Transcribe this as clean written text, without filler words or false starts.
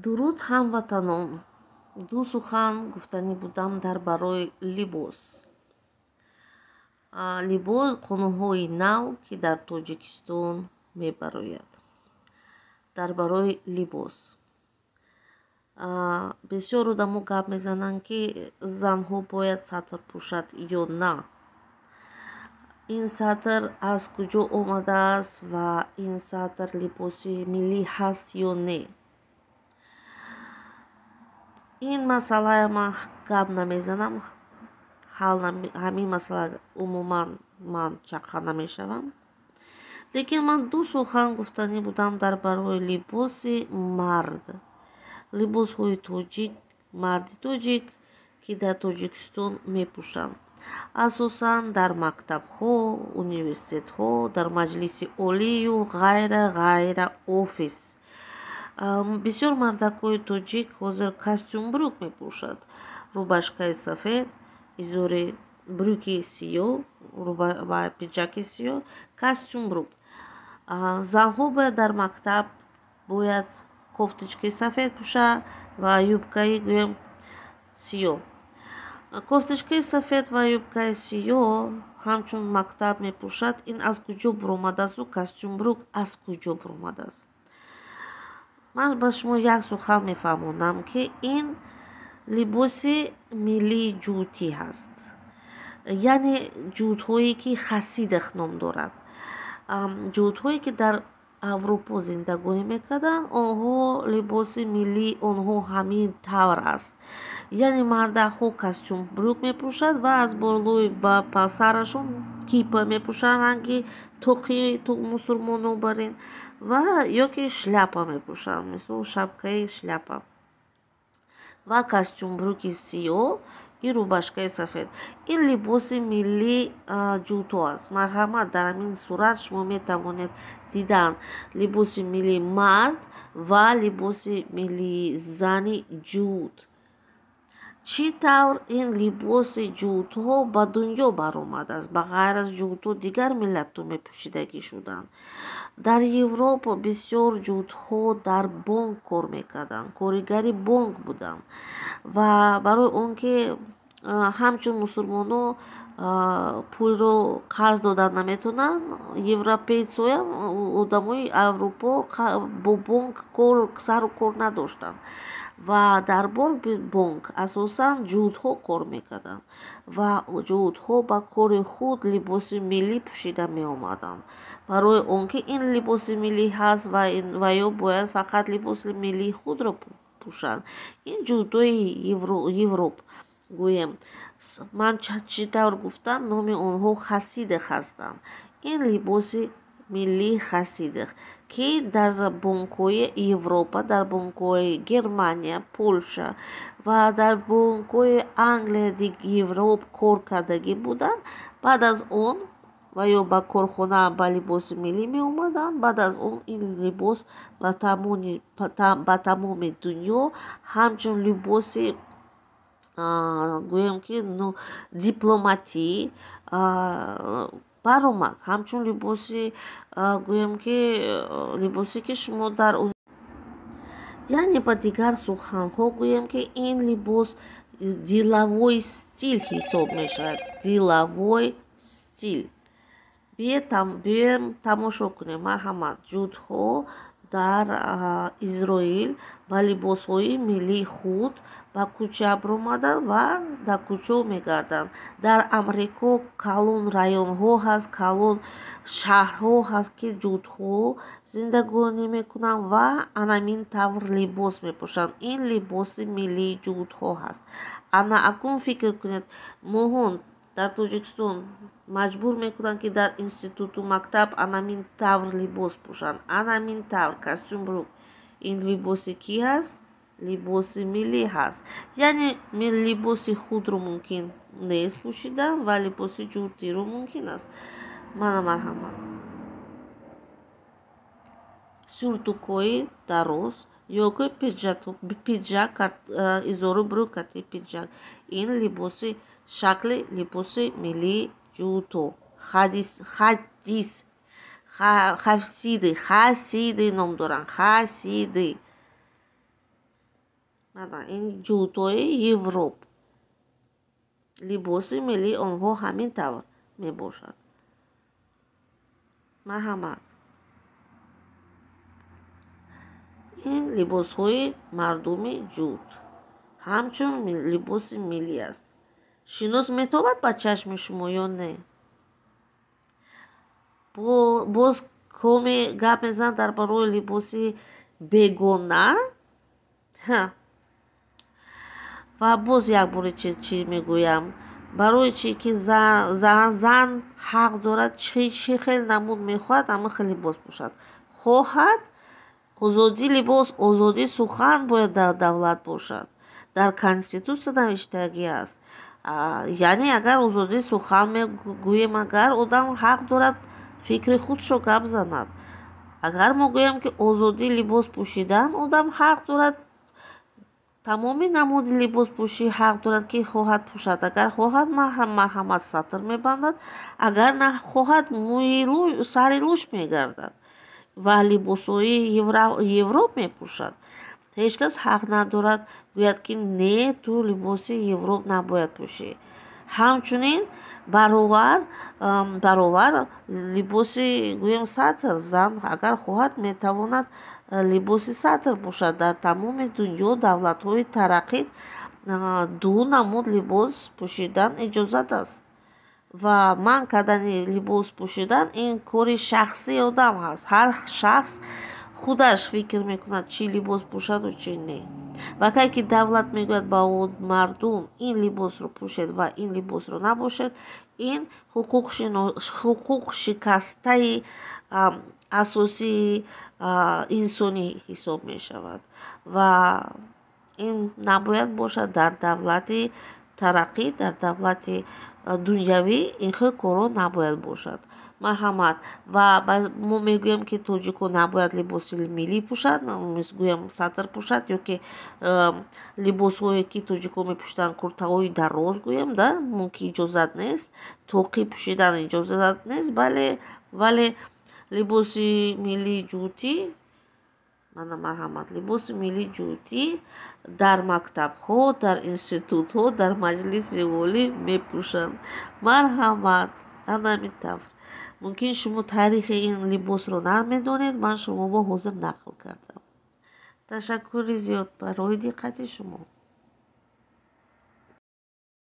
Дуруд, ҳамватанон! Ду сухан гуфтанӣ будам дар барои либос. Либос, қонунҳои нав, ки дар Тоҷикистон мебарояд. Дар барои либос. Бисёр одамо гап мезананд, ки занҳо бояд сатр пӯшад ё на. Ин сатр аз куҷо омадааст ва ин сатр либоси миллӣ ҳаст ё не? Ин масъалая ман гап намезанам, ҳамин масъала умуман ман чаққа намешавам. Лекин ман ду сухан гуфтанӣ будам дар барои либоси мард. Либосҳои тоҷик, марди тоҷик, ки дар Тоҷикистон мепӯшанд. Асосан дар мактабҳо, университетҳо, дар Маҷлиси Олию ғайра, ғайра, офис. Бисёр мардакҳои тоҷик ҳозир костюм-брюк мепӯшад. Рубашкаи сафед, изори брюки сиёҳ ва пиджаки сиёҳ, костюм-брюк. Занҳо бояд дар мактаб бояд кофточкаи сафед пӯшад ва юбкаи, гӯем, сиёҳ. Кофточкаи сафед ва юбкаи сиёҳ ҳамчун мактаб мепӯшад. Ин аз куҷо буромадаасту костюм-брюк аз куҷо буромадааст? Ман ба шумо як сухан мефаҳмонам, ки ин либоси миллии ҷуутӣ ҳаст. Яъне ҷуутҳое, ки хасидах ном дорад. Ҷуутҳое, ки дар Аврупо зиндагонӣ мекарданд, онҳо либоси миллии онҳо ҳамин тавр аст. Яъне мардакҳо костюм-брюк мепӯшад ва аз болои ба сарашон кипа мепӯшанд, ранги тоқи мусулмоно барин, ва ё ки шляпа мепӯшанд, мисол шапкаи шляпа ва костюм-брюки сиёҳ и рубашкаи сафед. Ин либоси миллии ҷуутҳо аст. Марҳамат, дар ҳамин сурат шумо метавонед дидан либоси миллии мард ва либоси миллии зани ҷуут. Чӣ тавр ин либоси ҷуутҳо ба дунё баромадааст? Ба ғайр аз ҷуутҳо дигар миллатҳо мепӯшидагӣ шуданд. Дар Европа бисёр ҷуутҳо дар бонк кор мекарданд, коригари бонк буданд ва барои он ки ҳамчун мусулмоно пулро қарз додан наметавонанд, европейцоям, одамои Аврупо бо бонк сару кор надоштанд ва дар бонк асосан ҷуутҳо кор мекарданд ва ҷуутҳо ба кори худ либоси миллӣ пӯшида меомаданд. Барои он ки ин либоси миллӣ ҳаст ва ё бояд фақат либоси миллии худро пӯшанд. Ин ҷуутҳои Европ, гӯем, ман чӣ тавр гуфтам, номи онҳо хасидах ҳастанд. Ин либоси миллии хасидах, ки дар бонкҳои Европа, дар бонкҳои Германия, Полша ва дар бонкҳои Англия, Европ кор кардагӣ буданд. Баъд аз он ва ё ба корхона ба либоси миллӣ меомаданд. Баъд аз он ин либос ба тамоми дунё ҳамчун либоси, гӯем ки, дипломатӣ баромад, ҳамчун либоси, гӯем ки, либосе, ки шумо дар, яъне ба дигар суханҳо гӯем, ки ин либос деловой стиль ҳисоб мешавад. Деловой стиль. Биёем, тамошо кунем. Марҳамат, ҷуутҳо дар Изроил ба либосҳои миллии худ ба кӯча баромаданд ва дар кӯчаҳо мегарданд. Дар Амрико калон районҳо ҳаст, калон шаҳрҳо ҳаст, ки ҷуутҳо зиндагонӣ мекунанд ва анамин тавр либос мепӯшанд. Ин либоси миллии ҷуутҳо ҳаст. Ана акнун фикр кунед, моҳон дар Тоҷикистон маҷбур мекунанд, ки дар институту мактаб анамин тавр либос пӯшанд, анамин тавр костюм-брюк. Ин либоси кӣ ҳаст? Либоси миллӣ ҳаст. Яъне либоси худро мумкин нест пӯшидан ва либоси ҷуутиро мумкин аст. Мана, марҳамат, сюртукҳои дароз ё ки пиджак, изору брюкати пиджак. Ин либоси, шакли либоси миллии ҷуутҳо, хадис, хасиды, хасиды ном доранд, хасиды. Мана ин ҷуутҳои Европ, либоси миллии онҳо ҳамин тавр мебошад. Марҳамат, ин либосҳои мардуми ҷуут ҳамчун либоси миллӣ аст. Шинос метобад ба чашми шумо ё не? Боз коме гап мезанад дар бораи либоси бегона. Ва боз як бори чӣ мегӯям, барои чӣ ки зан ҳақ дорад, чӣ хел намуд мехоҳад, ҳамин хел либос пӯшад. Хоҳад озодии либос, озодии сухан бояд дар давлат бошад. Дар конститутсия навиштагӣ аст. Яъне агар озодии сухан мегӯем, агар одам ҳақ дорад фикри худшо гап занад. Агар мо гӯем, ки озодии либос пӯшидан, одам ҳақ дорад тамоми намуди либоспӯшӣ ҳақ дорад, ки хоҳад пӯшад. Агар хоҳад, марҳамат, сатр мебандад, агар нахоҳад, мӯи сари лӯш мегардад ва либосҳои Европ мепӯшад. Ҳеҷ кас ҳақ надорад гӯяд, ки не, ту либоси Европ набояд пӯшӣ. Ҳамчунин баровар либоси, гӯем, сатр. Зан агар хоҳад, метавонад либоси сатр пӯшад. Дар тамоми дунё, давлатҳои тараққӣ, ду намуд либос пӯшидан иҷозат аст ва манъ кардани либос пӯшидан ин кори шахсии одам ҳаст. Ҳар шахс худаш фикр мекунад, чӣ либос пӯшаду чӣ не. Ва кай ки давлат мегӯяд ба мардум, ин либосро пӯшед ва ин либосро набошед, ин ҳуқуқшикастаи асосии инсонӣ ҳисоб мешавад ва ин набояд бошад. Дар давлати тараққӣ, дар давлати дунявӣ ин хел корҳо набояд бошад. Марҳамат, ва мо мегӯем, ки тоҷико набояд либоси миллӣ пӯшад, гӯям, сатр пӯшад ё ки либосҳое, ки тоҷико мепӯшиданд, куртаҳои дароз, гӯем да, мумкин иҷозат нест, тоқӣ пӯшидан иҷозат нест. Бале, вале либоси миллии ҷуутӣ, мана, марҳамат, либоси миллии ҷуутӣ дар мактабҳо, дар институтҳо, дар Маҷлиси Олӣ мепӯшанд. Марҳамат, ана ҳамин тавр. Мумкин шумо таърихи ин либосро намедонед, ман шуморо ҳозир нақл кардам. Ташаккури зиёд барои диққати шумо.